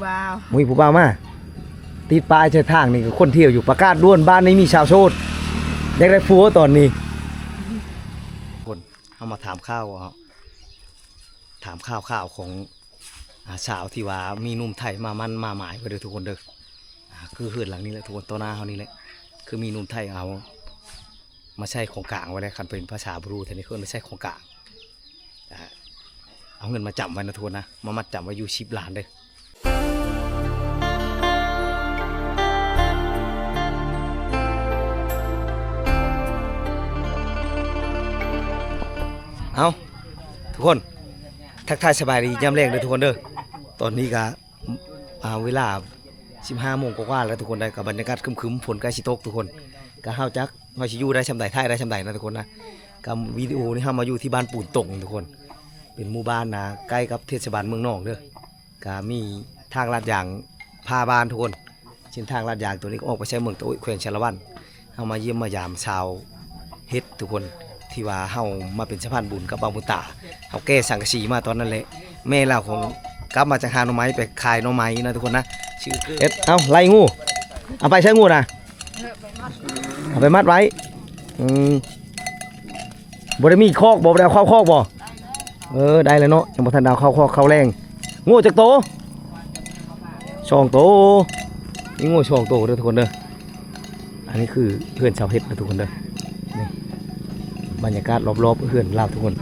ວ້າວ ບໍ່ມີຜູ້ບ່າວມາ ຕິດປ້າຍໃສ່ທາງນີ້ ກໍຄົນທ່ຽວຢູ່ ປະກາດດ່ວນ ບ້ານນີ້ມີສາວໂສດ ຢາກໄດ້ຜົວຕອນນີ້. ຄົນ ເຮົາມາຖາມຂ່າວ ເອົາ ຖາມຂ່າວໆຂອງ ອ່າ ສາວທີ່ວ່າມີໜຸ່ມໄທມາໝັ້ນມາໝາຍໄວ້ເດີທຸກຄົນເດີ. ອ່າ ຄືເຮືອນຫຼັງນີ້ແຫຼະທຸກຄົນ ຕໍ່ໜ້າເຮົານີ້ແຫຼະ ຄືມີໜຸ່ມໄທເອົາມາໃສ່ຂອງກາງໄວ້ແລ້ວ ຄັນເປັນພາສາບຣູແທ້ນີ້ເອີ້ນວ່າໃສ່ຂອງກາງ. ອ່າ ເອົາເງິນມາຈຳໄວ້ນະທຸກຄົນນະ ມາມັດຈຳໄວ້ຢູ່ສິບລ້ານເດີ. ເອົ້າ ທຸກຄົນ ທັກທາຍສະບາຍດີຍາມແລງເດີທຸກຄົນເດີ. ຕອນນີ້ກະ ອ່າ ເວລາສິບຫ້າໂມງກວ່າໆແລ້ວທຸກຄົນເດີ ກະບັນຍາກາດຄຶ້ມໆ ຝົນໃກ້ຊິຕົກທຸກຄົນ ກະເຮົາຈັກ ເຮົາຊິຢູ່ໄດ້ຊ່ຳໃດ ຖ່າຍໄດ້ຊ່ຳໃດນະທຸກຄົນນະ. ກະວິດີໂອນີ້ເຮົາມາຢູ່ທີ່ບ້ານປູນຕົງທຸກຄົນ ເປັນໝູ່ບ້ານນະ ໃກ້ກັບເທດສະບານເມືອງນອງເດີ. ກະມີທາງລາດຢາງພາບ້ານທຸກຄົນ ເສັ້ນທາງລາດຢາງໂຕນີ້ກໍອອກໄປໃສ່ເມືອງຕະໂອ້ຍ ແຂວງສາລະວັນ. ເຮົາມາຢ້ຽມມາຢາມຊາວເຮັດທຸກຄົນ ທີ່ວ່າເຮົາມາເປັນສະພານບຸນກັບບ່າວບຸນຕາ. ເຮົາແກ່ສັງກະສີມາຕອນນັ້ນແຫຼະ ແມ່ລາວຄົງກັບມາຈາກຫາໜໍ່ໄມ້ ໄປຂາຍໜໍ່ໄມ້ນະທຸກຄົນນະ. ຊື່ເຮັດ ເອົ້າ ໄລ່ງູ ເອົາໄປໃສ່ງູນະ. ເອົາໄປມັດໄວ້. ອືມ ບໍ່ໄດ້ມີຄອກບໍ່? ບໍ່ໄດ້ເອົາເຂົ້າຄອກບໍ່? ເອີ ໄດ້ແລ້ວເນາະ ຍັງບໍ່ທັນໄດ້ເອົາເຂົ້າຄອກເຂົ້າແລງ. ງູຈັກໂຕ? ສອງໂຕ ມີງູສອງໂຕເດີທຸກຄົນເດີ. ອັນນີ້ຄືເຮືອນຊາວເຮັດເດີທຸກຄົນເດີ. ນີ້ບັນຍາກາດລອບໆເຮືອນລາວທຸກຄົນ.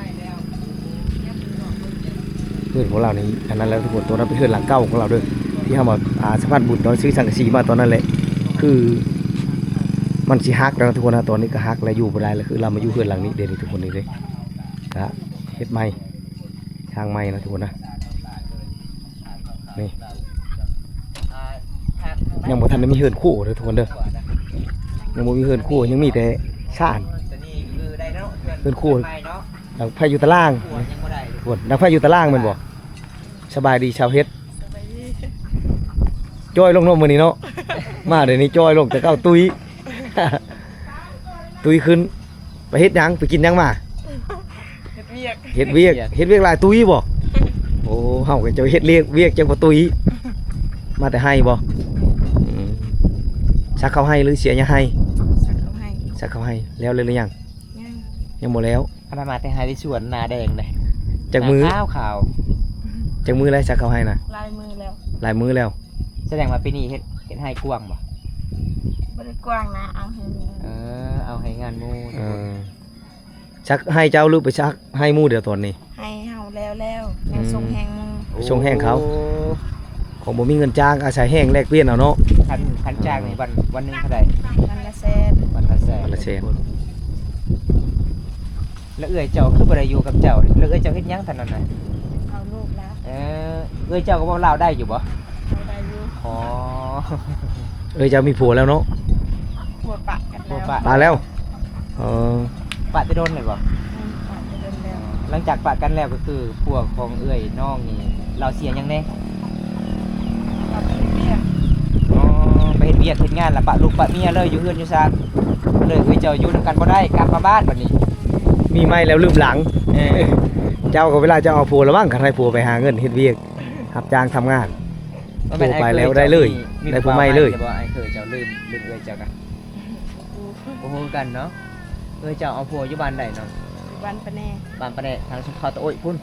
ເຮືອນຂອງລາວນີ້ ອັນນັ້ນແຫຼະທຸກຄົນ ຕົວນັ້ນເປັນເຮືອນຫຼັງເກົ່າຂອງລາວເດີ ທີ່ເຮົາມາ ອ່າ ສະພານບຸນຕອນຊື້ສັງກະສີມາຕອນນັ້ນແຫຼະ ຄືມັນຊິຫັກແລ້ວນະທຸກຄົນນະ. ຕອນນີ້ກໍຫັກແລ້ວ ຢູ່ບໍ່ໄດ້ແລ້ວ ຄືລາວມາຢູ່ເຮືອນຫຼັງນີ້ເດ້ນີ້ທຸກຄົນນີ້ເດ້. ກະເຮັດໃໝ່ ສ້າງໃໝ່ນະທຸກຄົນນະ. ນີ້ ຍັງບໍ່ທັນໄດ້ມີເຮືອນຄົວເດີທຸກຄົນເດີ ຍັງບໍ່ມີເຮືອນຄົວ ຍັງມີແຕ່ຊານ. ເຮືອນຄົວ ດັງໄຟຢູ່ຕາລ່າງ ພຸ້ນ ດັງໄຟຢູ່ຕາລ່າງແມ່ນບໍ່? ສະບາຍດີຊາວເຮັດ. ສະບາຍດີ. ຈ່ອຍລົງເນາະມື້ນີ້ເນາະ ມາດຽວນີ້ຈ່ອຍລົງ ແຕ່ເກົ່າຕຸ້ຍ ຕຸ້ຍຂຶ້ນ. ໄປເຮັດຫຍັງ? ໄປກິນຫຍັງມາ? ເຮັດວຽກ ເຮັດວຽກ ເຮັດວຽກຫຼາຍຕຸ້ຍບໍ່? ໂອ້ ເຮົາກໍຈະເຮັດວຽກ ວຽກຈັ່ງບໍ່ຕຸ້ຍ. ມາແຕ່ໄຮ່ບໍ່? ອືມ ສັກເຂົ້າໄຮ່ຫຼືເສຍຫຍ້າໄຮ່? ສັກເຂົ້າໄຮ່ ສັກເຂົ້າໄຮ່. ແລ້ວ ແລ້ວຫຼືຍັງ? ຍັງ ຍັງບໍ່ແລ້ວ. ອັນນັ້ນມາແຕ່ໄຮ່ແຕ່ສວນ ໜ້າແດງເດ້. ຈັກມື້? ໜ້າຂາວໆ. ຈັກມື້ແລ້ວສັກເຂົ້າໄຮ່ນະ? ຫຼາຍມື້ແລ້ວ ຫຼາຍມື້ແລ້ວ. ສະແດງວ່າປີນີ້ເຮັດ ເຮັດໄຮ່ກວ້າງບໍ່? ບໍ່ໄດ້ກວ້າງນະ ເອົາໄຮ່ໝູ່. ເອີ ເອົາໄຮ່ງານໝູ່. ເອີ ສັກໄຮ່ເຈົ້າຫຼືໄປສັກໄຮ່ໝູ່ດຽວຕອນນີ້? ໄຮ່ເຮົາແລ້ວແລ້ວ ຍັງ ອືມ ສົ່ງແຮງໝູ່. ໄປສົ່ງແຮງເຂົາ. ໂອ້ ຄົງບໍ່ມີເງິນຈ້າງ ອາໄສແຮງແລກປ່ຽນເອົາເນາະ. ຄັນ ຄັນຈ້າງນີ້ ເອີ ວັນ ວັນໜຶ່ງເທົ່າໃດ? ວັນລະແສນ. ວັນລະແສນ ວັນລະແສນ. ແລ້ວເອື້ອຍເຈົ້າຄືບໍ່ໄດ້ຢູ່ກັບເຈົ້າ? ແລ້ວເອື້ອຍເຈົ້າເຮັດຫຍັງຕອນນັ້ນນະ? ເອົາລູກລະ. ເອີ ເອື້ອຍເຈົ້າກໍເວົ້າລາວໄດ້ຢູ່ບໍ່? ເວົ້າໄດ້ຢູ່. ອໍ ເອື້ອຍເຈົ້າມີຜົວແລ້ວເນາະ? ຜົວປະກັນແລ້ວ. ປະ ປະແລ້ວ. ເອີ ປະແຕ່ດົນແລ້ວບໍ່? ອືມ ປະແຕ່ດົນແລ້ວ. ຫຼັງຈາກປະກັນແລ້ວ ກໍຄືຜົວຂອງເອື້ອຍນ້ອງນີ້ ລາວເສຍຫຍັງແດ່? ລາວໄປເຮັດວຽກ. ອໍ ໄປເຮັດວຽກເຮັດງານ ລະປະລູກປະເມຍເລີຍ ຢູ່ເຮືອນຢູ່ຊານ. ເລີຍເອື້ອຍເຈົ້າຢູ່ນຳກັນບໍ່ໄດ້ ກັບມາບ້ານບັດນີ້. ມີໃໝ່ແລ້ວລືມຫຼັງ. ເອີ ເຈົ້າກໍເວລາເຈົ້າເອົາຜົວລະວັງ ຄັນໃຫ້ຜົວໄປຫາເງິນເຮັດວຽກ ຮັບຈ້າງທຳງານ. ຜົວໄປແລ້ວໄດ້ເລີຍ ໄດ້ຜູ້ໃໝ່ເລີຍ. ບໍ່ ອ້າຍເຂີຍເຈົ້າລືມ ລືມເອື້ອຍເຈົ້າກະ ບໍ່ຮູ້ຄືກັນເນາະ. ເອື້ອຍເຈົ້າເອົາຜົວຢູ່ບ້ານໃດເນາະ? ຢູ່ບ້ານປະແນ. ບ້ານປະແນ ທາງຊຸມເຂົາຕະໂອ້ຍພຸ້ນ.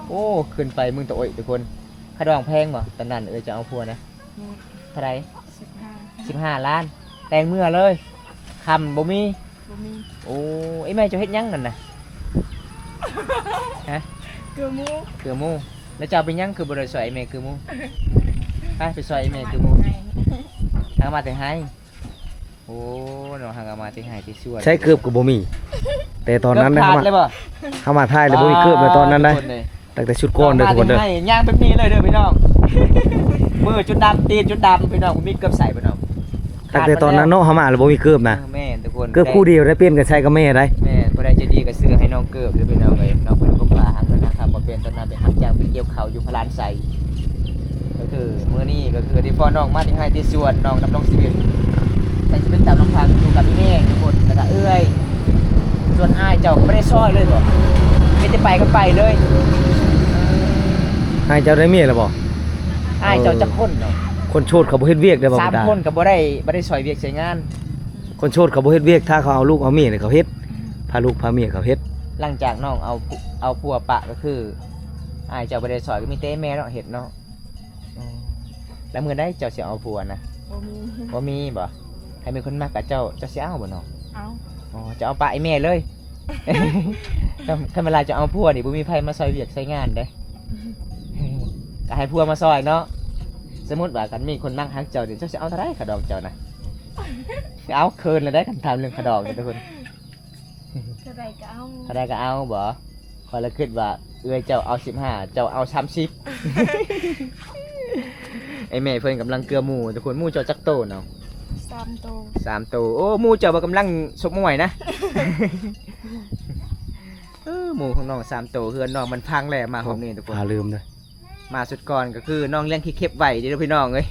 ໂອ້ ຂຶ້ນໄປເມືອງຕະໂອ້ຍທຸກຄົນ. ຄ່າດອງແພງບໍ່? ຕອນນັ້ນເອື້ອຍເຈົ້າເອົາຜົວນະ. ອືມ ເທົ່າໃດ? ສິບຫ້າ ສິບຫ້າລ້ານ. ແຕ່ງເມືອເລີຍ ຄຳບໍ່ມີ. ບໍ່ມີ. ໂອ້ ອີ່ແມ່ເຈົ້າເຮັດຫຍັງນັ້ນນະ? ຮະ? ເກືອໝູ. ເກືອໝູ. ແລ້ວເຈົ້າເປັນຫຍັງຄືບໍ່ໄດ້ຊ່ອຍອີ່ແມ່ເກືອໝູ? ໄປ ໄປຊ່ອຍອີ່ແມ່ເກືອໝູ. ຫາມາແຕ່ໄຮ່. ໂອ້ ເນາະ ຫາກະມາແຕ່ໄຮ່ແຕ່ສວນ. ໃຊ້ເກີບກໍບໍ່ມີ ແຕ່ຕອນນັ້ນນະ ເກີບຂາດເລີຍບໍ່? ເຮົາມາ ເຮົາມາຖ່າຍແລ້ວບໍ່ມີເກີບເລີຍຕອນນັ້ນໃດ. ຕັ້ງແຕ່ຊຸດກ່ອນເດີທຸກຄົນເດີ. ຍ່າງແບບນີ້ເລີຍເດີພີ່ນ້ອງ. ມືຈົນດຳ ຕີນຈົນດຳພີ່ນ້ອງ ບໍ່ມີເກີບໃສ່ພີ່ນ້ອງ. ຕັ້ງແຕ່ຕອນນັ້ນເນາະ ເຮົາມາແລ້ວບໍ່ມີເກີບນະ. ເອີ ແມ່ນທຸກຄົນ. ເກີບຄູ່ດຽວໄດ້ ປ່ຽນກັນໃສ່ກັບແມ່ໄດ. ແມ່ນ. ຜູ້ໃດໃຈດີກໍຊື້ໃຫ້ນ້ອງເກີບເດີພີ່ນ້ອງເອີຍເນາະ. ເພື່ອຄວາມວ່າຫາເງິນຫາຄຳບໍ່ເປັນ ຕອນນັ້ນໄປຮັບຈ້າງໄປກ່ຽວເຂົ້າຢູ່ພະລານໄຊ. ກໍຄືມື້ນີ້ກໍຄືໄດ້ພໍ້ນ້ອງມາແຕ່ໄຮ່ແຕ່ສວນ ນ້ອງດຳລົງຊີວິດ ໃຊ້ຊີວິດຕາມລຳພັງ ຢູ່ກັບອີ່ແມ່ທຸກຄົນ ແລ້ວກໍເອື້ອຍ. ສ່ວນອ້າຍເຈົ້າກໍບໍ່ໄດ້ຊ່ອຍເລີຍບໍ? ມີແຕ່ໄປກໍໄປເລີຍ. ອ້າຍເຈົ້າໄດ້ເມຍແລ້ວບໍ? ອ້າຍເຈົ້າຈັກຄົນເນາະ? ຄົນໂສດເຂົາບໍ່ເຮັດວຽກເດ້ ບ່າວບຸນຕາ. ສາມຄົນກໍບໍ່ໄດ້ ບໍ່ໄດ້ຊ່ອຍວຽກຊ່ອຍງານ. ຄົນໂສດເຂົາບໍ່ເຮັດວຽກ ຖ້າເຂົາເອົາລູກເອົາເມຍນີ້ ເຂົາເຮັດ ພາລູກພາເມຍເຂົາເຮັດ. ຫຼັງຈາກນ້ອງເອົາ ເອົາຜົວປະ ກໍຄືອ້າຍເຈົ້າບໍ່ໄດ້ຊ່ອຍ ກໍມີແຕ່ແມ່ເນາະເຮັດເນາະ. ແລ້ວມື້ໃດເຈົ້າຊິເອົາຜົວນະ? ບໍ່ມີ ບໍ່ມີບໍ? ໃຜມີຄົນມັກກະເຈົ້າ ເຈົ້າຊິເອົາບໍ່ນ້ອງ? ເອົາ. ອໍ ເຈົ້າເອົາປະອີ່ແມ່ເລີຍ. ທຳ ທຳມະດາເຈົ້າເອົາຜົວນີ້ບໍ່ມີໃຜມາຊ່ອຍວຽກຊ່ອຍງານເດ້. ກໍໃຫ້ຜົວມາຊ່ອຍເນາະ. ສົມມຸດວ່າຄັນມີຄົນມັກຮັກເຈົ້ານີ້ ເຈົ້າຊິເອົາເທົ່າໃດຄ່າດອງເຈົ້ານະ? ເອົາ ເຂີນແລ້ວເດ້ ຄັນຖາມເລື່ອງຄ່າດອງນີ້ທຸກຄົນ. ເທົ່າໃດກໍເອົາ ເທົ່າໃດກໍເອົາບໍ? ຂ້ອຍລະຄິດວ່າເອື້ອຍເຈົ້າເອົາສິບຫ້າ ເຈົ້າເອົາສາມສິບ. ໄອ້ແມ່ເພິ່ນກຳລັງເກືອໝູທຸກຄົນ. ໝູເຈົ້າຈັກໂຕເນາະ? ສາມໂຕ ສາມໂຕ. ໂອ້ ໝູເຈົ້າບໍ່ກຳລັງຊົກມວຍນະ. ເອີ ໝູຂອງນ້ອງສາມໂຕ. ເຮືອນນ້ອງມັນພັງແລ້ວ ມາຮອບນີ້ທຸກຄົນ ຫາລືມເດີ. ມາຊຸດກ່ອນກໍຄືນ້ອງລ້ຽງຂີ້ເຂັບໄວ້ເດ້ພີ່ນ້ອງເອີຍ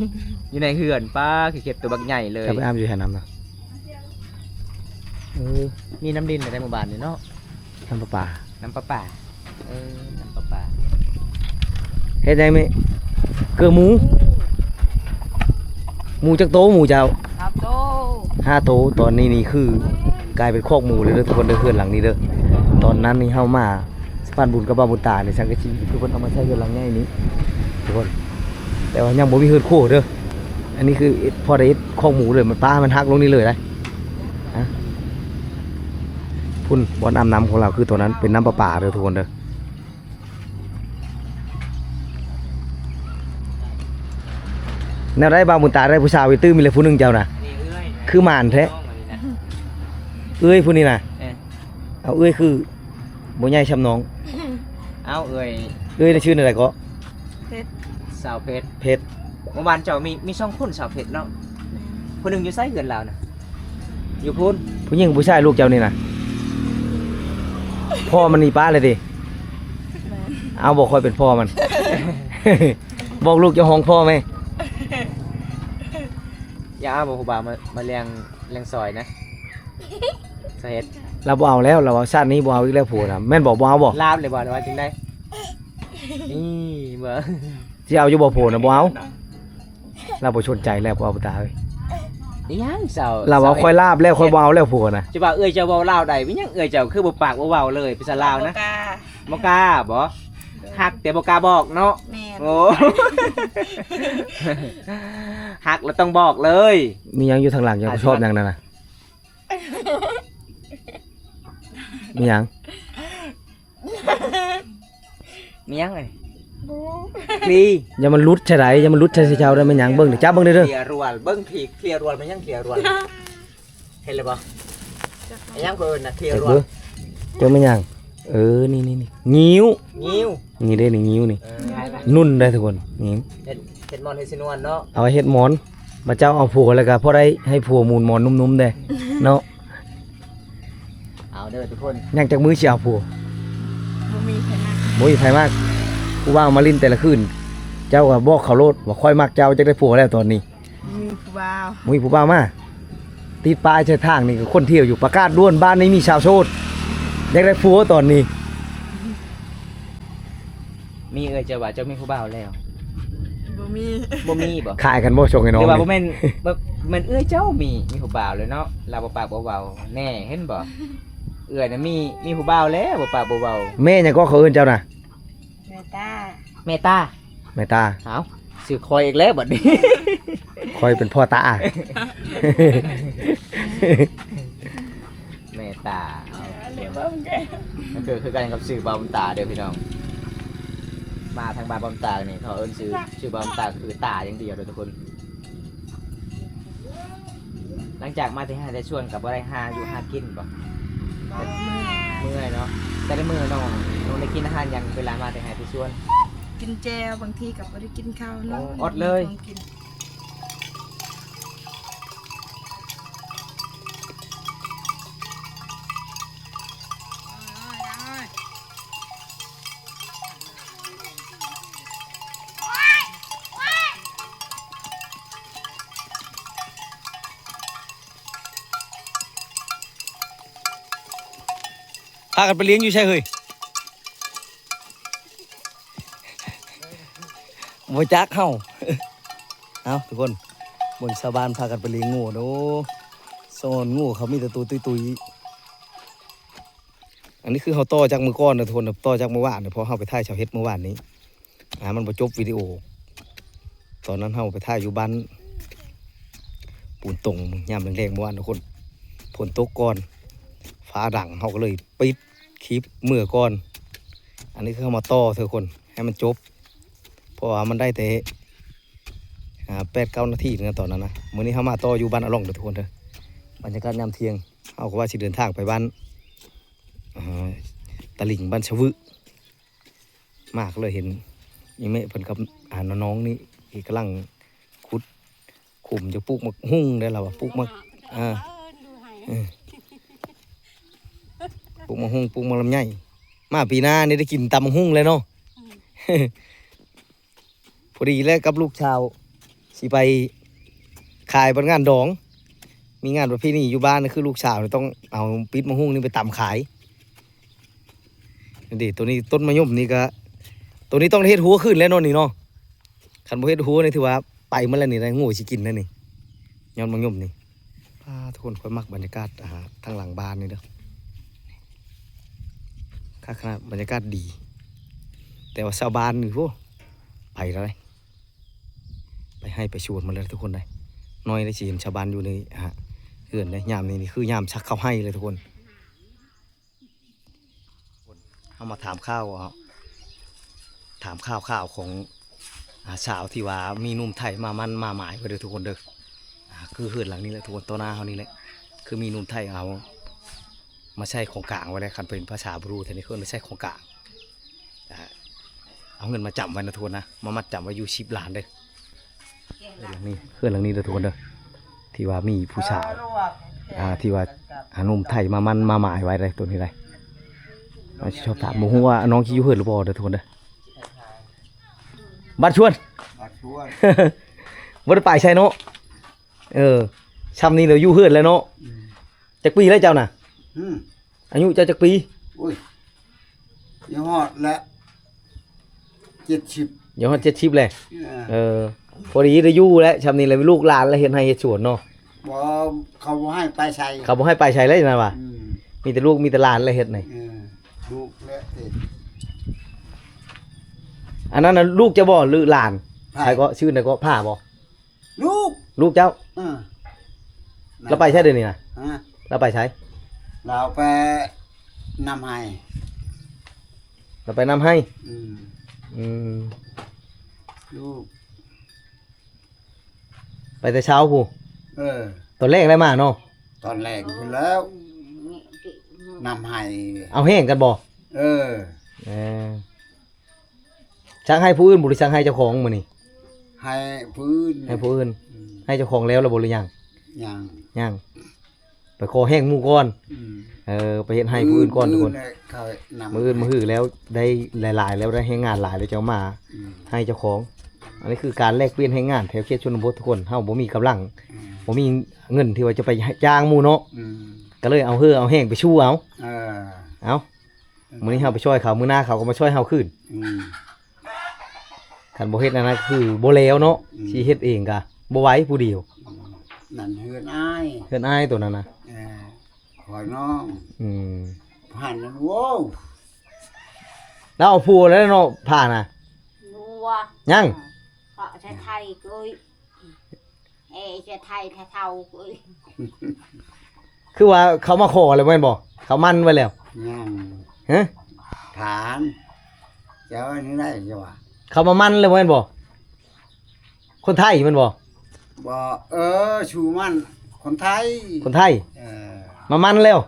ຢູ່ໃນເຮືອນ. ປ້າ ຂີ້ເຂັບຕົວບັກໃຫຍ່ເລີຍ. ເຈົ້າໄປອາບຢູ່ໃສນ້ຳນະ? ເອີ ມີນ້ຳລິນໃນໝູ່ບ້ານນີ້ເນາະ. ນ້ຳປະປາ ນ້ຳປະປາ. ເອີ ນ້ຳປະປາ. ເຮັດຫຍັງແມ່? ເກືອໝູ. ໝູຈັກໂຕໝູເຈົ້າ? ຫ້າໂຕ ຫ້າໂຕ. ຕອນນີ້ນີ້ຄືກາຍເປັນຄອກໝູເລີຍເດີທຸກຄົນເດີ ເຮືອນຫຼັງນີ້ເດີ. ຕອນນັ້ນນີ້ເຮົາມາ ສະພານບຸນກັບບ່າວບຸນຕານີ້ ສັງກະສີຄືເພິ່ນເອົາມາໃສ່ເຮືອນຫຼັງໃຫຍ່ນີ້ທຸກຄົນ. ແຕ່ວ່າຍັງບໍ່ມີເຮືອນຄົວເດີ. ອັນນີ້ຄືເຮັດ ພໍໄດ້ເຮັດຄອກໝູເລີຍ ມັນປາໃຫ້ມັນຫັກລົງນີ້ເລີຍໄດ໋. ພຸ້ນ ບ່ອນອາບນ້ຳຂອງລາວ ຄືຕອນນັ້ນເປັນນ້ຳປະປາເດີທຸກຄົນເດີ. ແນວໃດບ່າວບຸນຕາ ໄດ້ຜູ້ສາວໄປຕື່ມອີກແລ້ວຜູ້ໜຶ່ງເຈົ້ານະ? ນີ້ເອື້ອຍ ຄືໝານແທ້ ນ້ອງອັນນີ້ນະ. ເອື້ອຍຜູ້ນີ້ນະ? ເອີ ເອົາ ເອື້ອຍຄືບໍ່ໃຫຍ່ຊ່ຳນ້ອງ. ເອົາ ເອື້ອຍ ເອື້ອຍນະ ຊື່ແນວໃດເກາະ? ເພັດ ສາວເພັດ. ເພັດ. ເມື່ອວານເຈົ້າມີ ມີສອງຄົນ ສາວເພັດເນາະ. ແມ່ນ. ຜູ້ໜຶ່ງຢູ່ໃສ ເຮືອນລາວນະ? ຢູ່ພຸ້ນ. ຜູ້ຍິງຜູ້ຊາຍ ລູກເຈົ້ານີ້ນະ? ພໍ່ມັນນີ້ປ້າແລ້ວຕິ? ແມ່ນ. ເອົາ ບໍ່ ຂ້ອຍເປັນພໍ່ມັນ. ບອກລູກເຈົ້າຮ້ອງພໍ່ແມ່. ຢ່າເອົາບໍ່ຜູ້ບ່າວມາ ມາລ້ຽງ ລ້ຽງຊອຍນະ ສາເຫດ. ລາວບໍ່ເອົາແລ້ວ ລາວວ່າຊາດນີ້ບໍ່ເອົາອີກແລ້ວຜົວນະ. ແມ່ນບໍ່? ບໍ່ເອົາບໍ່? ລາບເລີຍບໍ່ ຫຼືວ່າຈັ່ງໃດ? ນີ້ເບິ່ງ ຊິເອົາຢູ່ບໍ່ຜົວນະ? ບໍ່ເອົາ. ລາວບໍ່ສົນໃຈແລ້ວ ພໍ່ບຸນຕາເອີຍ. ອີຫຍັງເຈົ້າ? ລາວວ່າຂ້ອຍລາບແລ້ວ ຂ້ອຍບໍ່ເອົາແລ້ວຜົວນະ. ຈະວ່າເອື້ອຍເຈົ້າເວົ້າລາວໄດ້ ມີຫຍັງເອື້ອຍເຈົ້າຄືບໍ່ປາກບໍ່ເວົ້າເລີຍ ພາສາລາວນະ? ບໍ່ກ້າ ບໍ່ກ້າບໍ? ຮັກແຕ່ບໍ່ກ້າບອກເນາະ. ແມ່ນ. ໂອ້ ຮັກແລ້ວຕ້ອງບອກເລີຍ. ມີຫຍັງຢູ່ທາງຫຼັງ? ເຈົ້າຊອບຫຍັງນັ້ນນະ? ມີຫຍັງ? ມີຫຍັງເອີຍ? ບໍ່ ຄລີ. ຢ່າມັນຫຼຸດໃສ່ໃດ ຢ່າມັນຫຼຸດໃສ່ເຈົ້າເດີ. ແມ່ນຫຍັງ? ເບິ່ງເດີ ຈັບເບິ່ງເດີ. ເຄລຍຣວນ ເບິ່ງ ເຄລຍຣວນ ແມ່ນຫຍັງເຄລຍຣວນ? ເຫັນແລ້ວບໍ່? ຫຍັງເພິ່ນນະ ເຄລຍຣວນ. ຈັກເບິ່ງ ເຈົ້າແມ່ນຫຍັງ? ເອີ ນີ້ໆໆ ງິ້ວ ງິ້ວ ນີ້ເດ້ ນີ້ງິ້ວນີ້. ເອີ ນຸ່ນໄດ໋ທຸກຄົນ. ນີ້ ເຮັດ ເຮັດໝອນເຮັດຊະນວນເນາະ. ເອົາໄວ້ເຮັດໝອນ. ບາດເຈົ້າເອົາຜົວແລ້ວກໍພໍໄດ້ໃຫ້ຜົວໝູນໝອນນຸ່ມໆແດ່ເນາະ. ເອົາເດີທຸກຄົນ. ຍັງຈັກມື້ຊິເອົາຜົວ? ບໍ່ມີໃຜມັກ ບໍ່ມີໃຜມັກ. ຜູ້ບ່າວມາຫຼິ້ນແຕ່ລະຄືນ ເຈົ້າກໍບອກເຂົາໂລດວ່າ ຂ້ອຍມັກເຈົ້າ ຢາກໄດ້ຜົວແລ້ວຕອນນີ້. ມີຜູ້ບ່າວ ມີຜູ້ບ່າວມາ. ຕິດປ້າຍໃສ່ທາງນີ້ກໍຄົນທ່ຽວຢູ່ ປະກາດດ່ວນ ບ້ານນີ້ມີສາວໂສດ ຢາກໄດ້ຜົວຕອນນີ້. ມີເອື້ອຍເຈົ້າວ່າເຈົ້າມີຜູ້ບ່າວແລ້ວ? ບໍ່ມີ. ບໍ່ມີບໍ? ຂາຍກັນບໍ່ ສົ່ງໃຫ້ນ້ອງ. ຫຼືວ່າບໍ່ແມ່ນ ບໍ່ແມ່ນເອື້ອຍເຈົ້າມີ ມີຜູ້ບ່າວແລ້ວເນາະ ລາວບໍ່ປາກບໍ່ເວົ້າ. ແນ່ ເຫັນບໍ່? ເອື້ອຍນະມີ ມີຜູ້ບ່າວແລ້ວ ບໍ່ປາກບໍ່ເວົ້າ. ແມ່ຫຍັງກໍເຂົາເອີ້ນເຈົ້ານະ? ແມ່ຕາ. ແມ່ຕາ. ແມ່ຕາ. ເອົ້າ ຊື່ຂ້ອຍອີກແລ້ວບັດນີ້. ຂ້ອຍເປັນພໍ່ຕາ. ແມ່ຕາ. ເອົາ ອັນນີ້ເບິ່ງແກ ມັນຄື ຄືກັນກັບຊື່ບ່າວບຸນຕາເດີພີ່ນ້ອງ. ມາທາງບ້ານບ່າວບຸນຕານີ້ ເຂົາເອີ້ນຊື່ ຊື່ບ່າວບຸນຕາຄືຕາຢ່າງດຽວເດີທຸກຄົນ. ຫຼັງຈາກມາແຕ່ໄຮ່ແຕ່ສວນກໍບໍ່ໄດ້ຫາຢູ່ຫາກິນບໍ? ບໍ່ ເມື່ອຍ ເມື່ອຍເນາະ. ແຕ່ລະມື້ນ້ອງ ນ້ອງໄດ້ກິນອາຫານຫຍັງເວລາມາແຕ່ໄຮ່ແຕ່ສວນ? ກິນແຈ່ວ ບາງທີກໍບໍ່ໄດ້ກິນເຂົ້າ. ໂອ້ ເນາະ ອອດເລີຍ. ບໍ່ມີຂອງກິນ. ພາກັນໄປລ້ຽງຢູ່ໃສເຮີ້ຍ? ບໍ່ຈັກເຮົາ. ເອົາ ທຸກຄົນ ເບິ່ງຊາວບ້ານພາກັນໄປລ້ຽງງົວເດີ. ສະອອນງົວເຂົາມີແຕ່ໂຕຕຸ້ຍໆ. ອັນນີ້ຄືເຮົາຕໍ່ຈາກມື້ກ່ອນນະທຸກຄົນ ຕໍ່ຈາກມື້ວານນະ ເພາະເຮົາໄປຖ່າຍຊາວເຮັດມື້ວານນີ້ ອ່າ ມັນບໍ່ຈົບວິດີໂອ. ຕອນນັ້ນເຮົາໄປຖ່າຍຢູ່ບ້ານປູນຕົງ ຍາມແລງໆ ເມື່ອວານທຸກຄົນ ຝົນຕົກກ່ອນ ຟ້າດັງ ເຮົາກໍເລີຍປິດຄລິບເມື່ອກ່ອນ. ອັນນີ້ຄືເຮົາມາຕໍ່ທຸກຄົນ ໃຫ້ມັນຈົບ ເພາະວ່າມັນໄດ້ແຕ່ ອ່າ ແປດເກົ້ານາທີນະຕອນນັ້ນນະ. ມື້ນີ້ເຮົາມາຕໍ່ຢູ່ບ້ານອາຫຼອງເດີທຸກຄົນເດີ. ບັນຍາກາດຍາມທ່ຽງ ເຮົາກໍວ່າຊິເດີນທາງໄປບ້ານ ອ່າ ຕະລິງ ບ້ານສະວຶ ມາກໍເລີຍເຫັນອີ່ແມ່ເພິ່ນກັບ ອ່າ ນ້ອງໆນີ້ ກຳລັງຂຸດຂຸມຈະປູກໝາກຫຸ່ງໄດ໋ ລາວວ່າປູກໝາກ ອ່າ ເອີ ປູກໝາກຫຸ່ງ ປູກໝາກລຳໄຍ. ມາປີໜ້ານີ້ໄດ້ກິນຕຳໝາກຫຸ່ງແລ້ວເນາະ. ພໍດີແຫຼະກັບລູກສາວ ຊິໄປຂາຍບັດງານດອງ ມີງານປະເພນີຢູ່ບ້ານ ຄືລູກສາວນີ້ຕ້ອງເອົາປິດໝາກຫຸ່ງນີ້ໄປຕຳຂາຍ. ນີ້ເດ ໂຕນີ້ຕົ້ນໝາກຍົມນີ້ກະ ໂຕນີ້ຕ້ອງໄດ້ເຮັດຮົ້ວຂຶ້ນແລ້ວເນາະນີ້ເນາະ. ຄັນບໍ່ເຮັດຮົ້ວນີ້ຖືວ່າໄປໝົດແລ້ວນີ້ ໄດ້ງວຊິກິນແລ້ວນີ້ ຍ້ອນໝາກຍົມນີ້. ປາ ທຸກຄົນ ຂ້ອຍມັກບັນຍາກາດ ອ່າ ທາງຫຼັງບ້ານນີ້ເດີ ຄັກຂະໜາດ ບັນຍາກາດດີ. ແຕ່ວ່າຊາວບ້ານນີ້ ໂອ້ ໄປແລ້ວເດ້ ໄປໄຮ່ໄປສວນໝົດແລ້ວທຸກຄົນເດ້. ໜ້ອຍໄດ້ຊິເຫັນຊາວບ້ານຢູ່ໃນ ອ່າ ເຮືອນເດ້. ຍາມນີ້ນີ້ຄືຍາມສັກເຂົ້າໄຮ່ເລີຍທຸກຄົນ. ເຮົາມາຖາມຂ່າວ ເອົາ ຖາມຂ່າວໆຂອງ ອ່າ ສາວທີ່ວ່າມີໜຸ່ມໄທມາໝັ້ນມາໝາຍໄວ້ເດີທຸກຄົນເດີ. ອ່າ ຄືເຮືອນຫຼັງນີ້ແຫຼະທຸກຄົນ ຕໍ່ໜ້າເຮົານີ້ແຫຼະ ຄືມີໜຸ່ມໄທເອົາມາໃສ່ຂອງກາງໄວ້ແລ້ວ. ຄັນເປັນພາສາບຣູໄທນີ້ເອີ້ນວ່າໃສ່ຂອງກາງ. ອ່າ ເອົາເງິນມາຈຳໄວ້ນະທຸກຄົນນະ ມາມັດຈຳໄວ້ຢູ່ສິບລ້ານເດີ. ເຮືອນຫຼັງນີ້ ເຮືອນຫຼັງນີ້ເດີທຸກຄົນເດີ ທີ່ວ່າມີຜູ້ສາວ ອ່າ ທີ່ວ່າ ອ່າ ໜຸ່ມໄທມາໝັ້ນມາໝາຍໄວ້ເດ້ ໂຕນີ້ໄດ໋. ເຮົາຊິສອບຖາມ ບໍ່ຮູ້ວ່ານ້ອງຊິຢູ່ເຮືອນຫຼືບໍ່ເດີທຸກຄົນເດີ. ບາດຊວນ ບາດຊວນ ບໍ່ໄດ້ໄປໃສເນາະ. ເອີ ຊ່ຳນີ້ແລ້ວຢູ່ເຮືອນແລ້ວເນາະ. ອືມ ຈັກປີແລ້ວເຈົ້ານະ? ອືມ ອາຍຸເຈົ້າຈັກປີ? ໂອ້ຍ ຍັງຮອດແຫຼະ ເຈັດສິບ ຍັງຮອດເຈັດສິບແຫຼະ. ເອີ ເອີ ພໍດີໄດ້ຢູ່ແຫຼະ ຊ່ຳນີ້ແຫຼະ ມີລູກຫຼານແລ້ວເຮັດໄຮ່ເຮັດສວນເນາະ. ບໍ່ ເຂົາບໍ່ໃຫ້ໄປໃສ ເຂົາບໍ່ໃຫ້ໄປໃສເລີຍນະວ່າ. ອືມ ມີແຕ່ລູກມີແຕ່ຫຼານແຫຼະເຮັດນີ້. ເອີ ລູກແຫຼະເຮັດ. ອັນນັ້ນນະ ລູກເຈົ້າບໍ່ ຫຼືຫຼານ? ໃຜ? ໃຜກໍ ຊື່ໃດກໍ ພາບໍ່? ລູກ ລູກເຈົ້າ. ເອີ ລາວໄປໃສດຽວນີ້ນະ? ຮະ? ລາວໄປໃສ? ລາວໄປນຳໄຮ່ ລາວໄປນຳໄຮ່. ອືມ ອືມ ລູກ ໄປແຕ່ເຊົ້າພຸ້ນ. ເອີ ຕອນແລງໄດ້ມາເນາະ. ຕອນແລງພຸ້ນແລ້ວ ນຳໄຮ່ ເອົາແຫ້ງກັນບໍ່? ເອີ ເອີ ສັກໄຮ່ຜູ້ອື່ນບໍ່ ຫຼືສັກໄຮ່ເຈົ້າຂອງມື້ນີ້? ໄຮ່ຜູ້ອື່ນ ໄຮ່ຜູ້ອື່ນ. ອືມ ໄຮ່ເຈົ້າຂອງແລ້ວລະບໍ່ ຫຼືຍັງ? ຍັງ ຍັງ ໄປຂໍແຫ້ງໝູ່ກ່ອນ. ອືມ ເອີ ໄປເຮັດໄຮ່ຜູ້ອື່ນກ່ອນທຸກຄົນ. ມື້ອື່ນ ມື້ອື່ນມາຮື້ແລ້ວໄດ້ຫຼາຍໆ ແລ້ວໄດ້ແຮງງານຫຼາຍແລ້ວ ຈັ່ງມາ ອືມ ໃຫ້ເຈົ້າຂອງ. ອັນນີ້ຄືການແລກປ່ຽນແຮງງານແຖວເຂດຊົນນະບົດທຸກຄົນ. ເຮົາບໍ່ມີກຳລັງ ອືມ ບໍ່ມີເງິນທີ່ວ່າຈະໄປຈ້າງໝູ່ເນາະ. ອືມ ກໍເລີຍເອົາເຫື່ອເອົາແຮງໄປຊູເອົາ. ເອີ ເອົາ ມື້ນີ້ເຮົາໄປຊ່ອຍເຂົາ ມື້ໜ້າເຂົາກໍມາຊ່ອຍເຮົາຄືນ. ອືມ ຄັນບໍ່ເຮັດອັນນັ້ນຄືບໍ່ແລ້ວເນາະ. ອືມ ຊິເຮັດເອງກະບໍ່ໄຫວຜູ້ດຽວ. ອືມ ນັ້ນເຮືອນອ້າຍ ເຮືອນອ້າຍໂຕນັ້ນນະ. ເອີ ຂອຍນ້ອງ. ອືມ ຜ່ານນັ້ນ ໂວ້ ລາວເອົາຜົວແລ້ວເນາະ ຜ່ານນະ. ຜົວ ຍັງ ເພາະໄທໆ ເກີຍ ເອ ຈະໄທ ເຖົ້າ ເອີຍ. ຄືວ່າເຂົາມາຂໍແລ້ວແມ່ນບໍ່? ເຂົາໝັ້ນໄວ້ແລ້ວ? ຍັງ ຮະ? ຖາມ ເຈົ້າອັນນີ້ໄດ້ ເຈົ້າວ່າ ເຂົາມາໝັ້ນແລ້ວແມ່ນບໍ່? ຄົນໄທແມ່ນບໍ່? ບໍ່ ເອີ ຊູໝັ້ນ ຄົນໄທ ຄົນໄທ. ເອີ ມາໝັ້ນແລ້ວ.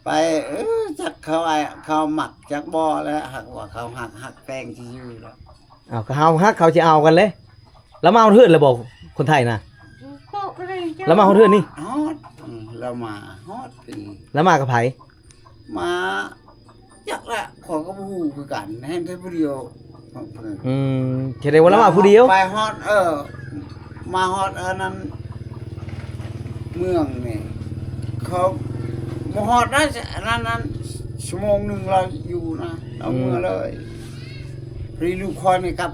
ໄປ ເອີ ຈັກເຂົາ ເຂົາມັກຈັກບໍ່ແຫຼະ ຫາກວ່າເຂົາຮັກ ຮັກແພງຊື່ໆແຫຼະ. ເອົາ ກໍເຮົາຮັກເຂົາຊິເອົາກັນເລີຍ. ລາວມາຮອດເຮືອນແລ້ວບໍ່ ຄົນໄທນະ? ລາວມາຮອດເຮືອນນີ້? ຮອດ ອືມ ລາວມາຮອດພີ້. ລາວມາກັບໃຜ? ມາ ຈັກລະ ຂ້ອຍກໍບໍ່ຮູ້ຄືກັນ ເຫັນແຕ່ຜູ້ດຽວ. ອືມ ສະແດງວ່າລາວມາຜູ້ດຽວ? ໄປຮອດ ເອີ ມາຮອດອັນນັ້ນ ເມືອງນີ້ ເຂົາບໍ່ຮອດໄດ້ ອັນນັ້ນ ອັນນັ້ນ ຊົ່ວໂມງໜຶ່ງລາວຢູ່ນະ ລາວເມືອເລີຍ. ອືມ ພໍດີລູກຂ້ອຍນີ້ກັບ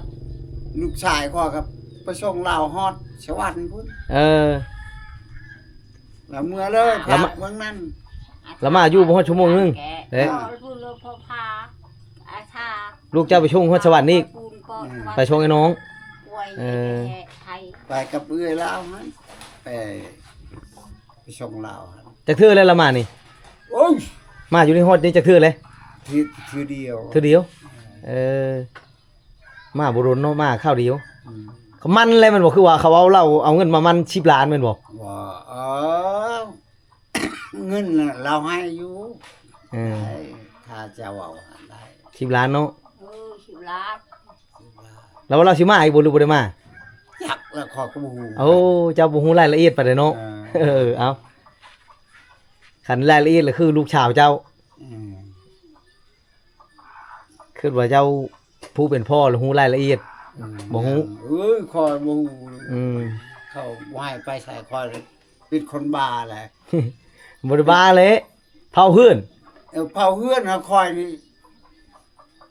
ລູກຊາຍຂ້ອຍກັບ ໄປສົ່ງລາວຮອດສະຫວັນພຸ້ນ. ເອີ ລາວເມືອເລີຍ ລາວມາ ພາກເມືອງນັ້ນ ລາວມາຢູ່ບໍ່ຮອດຊົ່ວໂມງໜຶ່ງເດ້. ເອີ ເອີ ລູກເຈົ້າໄປສົ່ງຮອດສະຫວັນອີກ. ອືມ ໄປສົ່ງໄອ້ນ້ອງ. ເອີ ໄປກັບເອື້ອຍລາວຫັ້ນ ໄປ ໄປສົ່ງລາວຫັ້ນ. ຈັກເທື່ອແລ້ວລາວມານີ້? ໂອ້ຍ ມາຢູ່ນີ້ຮອດນີ້ຈັກເທື່ອແລ້ວ? ເທື່ອ ເທື່ອດຽວ ເທື່ອດຽວ. ເອີ ມາບໍ່ດົນເນາະ ມາຄາວດຽວ. ອືມ ເຂົາໝັ້ນແລ້ວແມ່ນບໍ່? ຄືວ່າເຂົາເອົາ ລາວເອົາເງິນມາໝັ້ນສິບລ້ານແມ່ນບໍ່? ບໍ່ ເອີ ເງິນລາວໃຫ້ຢູ່. ເອີ ໄດ້ ຖ້າເຈົ້າເວົ້າຫັ້ນໄດ້ສິບລ້ານເນາະ. ເອີ ສິບລ້ານ ສິບລ້ານ. ແລ້ວວ່າລາວຊິມາອີກບໍ່ ຫຼືບໍ່ໄດ້ມາ? ຈັກແລ້ວ ຂ້ອຍກໍບໍ່ຮູ້. ໂອ້ ເຈົ້າບໍ່ຮູ້ລາຍລະອຽດປານໃດເນາະ. ເອີ ເອີ ເອົາ ຄັນລາຍລະອຽດລະຄືລູກສາວເຈົ້າ. ອືມ ຄິດວ່າເຈົ້າຜູ້ເປັນພໍ່ລະຮູ້ລາຍລະອຽດ. ອືມ ບໍ່ຮູ້. ເອີຍ ຂ້ອຍບໍ່ຮູ້. ອືມ ເຂົາບໍ່ໃຫ້ໄປໃສ ຂ້ອຍເປັນຄົນບ້າແຫຼະ. ບໍ່ໄດ້ບ້າແຫຼະ ເຝົ້າເຮືອນ. ເອີ ເຝົ້າເຮືອນຫາຂ້ອຍນີ້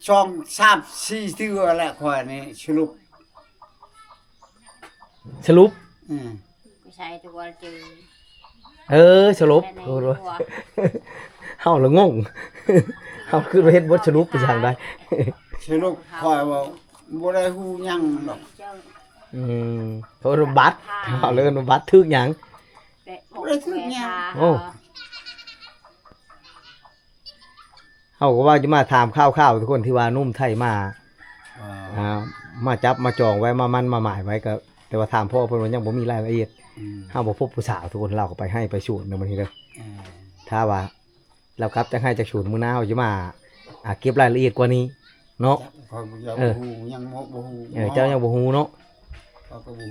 ສອງ ສາມ ສີ່ເທື່ອແຫຼະ ຂ້ອຍນີ້ສະຫຼຸບ ສະຫຼຸບ. ອືມ ໄປໃສ່ຕົວເຈີ. ເອີ ສະຫຼຸບ. ແມ່ນ ໂອ້ ເຮົາລະງົງ ເຮົາຄິດວ່າເຮັດບົດສະຫຼຸບໄປຈັ່ງໃດ. ສະຫຼຸບ ຂ້ອຍວ່າບໍ່ໄດ້ຮູ້ຫຍັງດອກ. ອືມ ເຂົາເອີ້ນວ່າບັດ ເຂົາເອີ້ນວ່າບັດ ຖືກຫຍັງ? ບໍ່ໄດ້ຖືກຫຍັງ. ໂອ້ ເຮົາກໍວ່າຈະມາຖາມຂ່າວໆ ທຸກຄົນ ທີ່ວ່າໜຸ່ມໄທມາ ອ່າ ອ່າ ມາຈັບມາຈອງໄວ້ ມາໝັ້ນມາໝາຍໄວ້ ກໍ ແຕ່ວ່າຖາມພໍ່ເພິ່ນວ່າຍັງບໍ່ມີລາຍລະອຽດ. ອືມ ເຮົາບໍ່ພົບຜູ້ສາວ ທຸກຄົນ ລາວກໍໄປໄຮ່ໄປສວນໃນມື້ນີ້ເດີ. ອ່າ ຖ້າວ່າລາວກັບຈາກໄຮ່ຈາກສວນ ມື້ໜ້າເຮົາຈະມາ ອ່າ ເກັບລາຍລະອຽດກວ່ານີ້ເນາະ. ຂ້ອຍຍັງ ເອີ ບໍ່ຮູ້ ຍັງບໍ່ ບໍ່ຮູ້. ເອີ ເຈົ້າຍັງບໍ່ຮູ້ເນາະ. ຂ້ອຍກໍບໍ່ຮູ້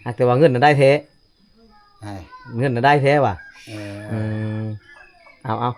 ຫາກແຕ່ວ່າເງິນນະໄດ້ແທ້. ເງິນນະໄດ້ແທ້ຫວາ? ເອີ ອືມ ເອົາ ເອົາ